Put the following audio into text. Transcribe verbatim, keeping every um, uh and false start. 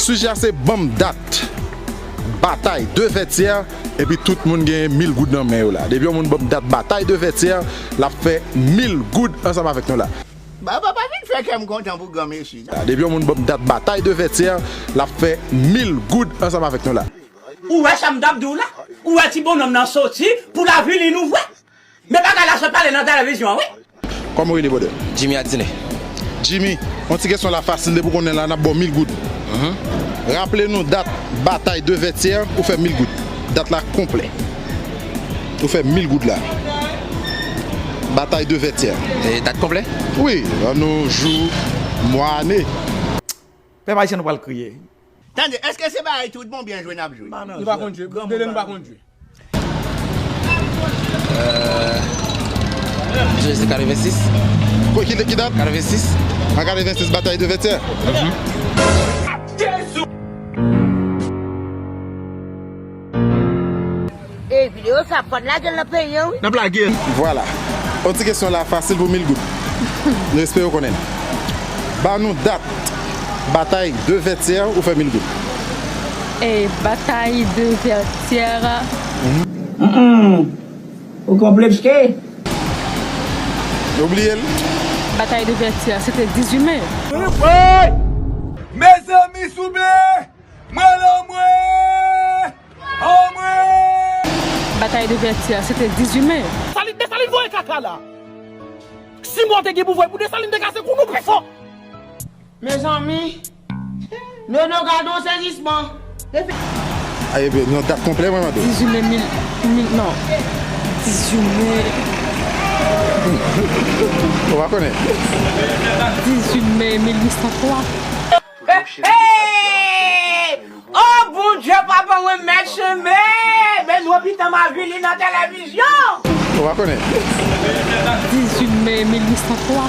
Sijè a se ban m dat batay de Vètyè, epi tout moun gen mil goud nan men yo la. Depi yon moun ban m dat batay de Vètyè, l ap fè mil goud ansanm avèk nou la. Ba, ba, pa vin fè kè m kontan pou granmesi, non. Depi yon moun ban m dat batay de Vètyè, l ap fè mil goud ansanm avèk nou la. Ou wè sa m t ap di w la? Ou wè ti bonnonm nan soti pou l avili nou vre? Men bagay la sot pale nan televizyon an, wi. Kòman w rele, brother? Jimmy Adine. Jimmy, yon ti kesyon la fasil depi w konnen la, n ap ba w mil goud. Raple nou dat batay de Vètyè, ou fè mil goud. Dat la konplè. Ou fè mil goud la. Batay de Vètyè. E dat konplè? Wi, annou jou, mwa, ane. Pèp ayisyen, nou pral kriye. Tande, èske se bagay tout bon byen jwe n ap jwe? Nou pa konn jwe. Dele nou pa konn jwe. Jwe se katrevensis. Ki, ki dat? Katrevensis. An katrevensis, batay de Vètyè. Ey, videyo sa ap fòn lage l nan peyi an, wi. N ap lage l. Vwala. Yon ti kesyon la fasil pou mil goud. Nou espere w konnen. Ba nou dat batay de Vètyè ou fè mil goud. E batay de Vètyè. Mm-mm. Ou konplekse. Ou bliye l? Batay de Vètyè, se te dizuit me. Mezanmi, souple! Mwen la, mwen! Anmwe! Batay de Vètyè, se te dizuit me. Desalin, Desalin voye kaka la. Si mwen te gen pouvwa pou Desalin te kase kou nou pi fò. Mezanmi, Nono, gade yon sezisman. Aye, byen, yon dat konplè, mwen mande. Dizuit me mil, mil, non. Dizuit me. Ou pa konnen. Dizuit me mil uit san twa. Hey! Oh, Bondye, papa mwen, mèt chemen! Men nou pita m avili nan televizyon! Ou pa konnen. Dizuit me mil uit san twa.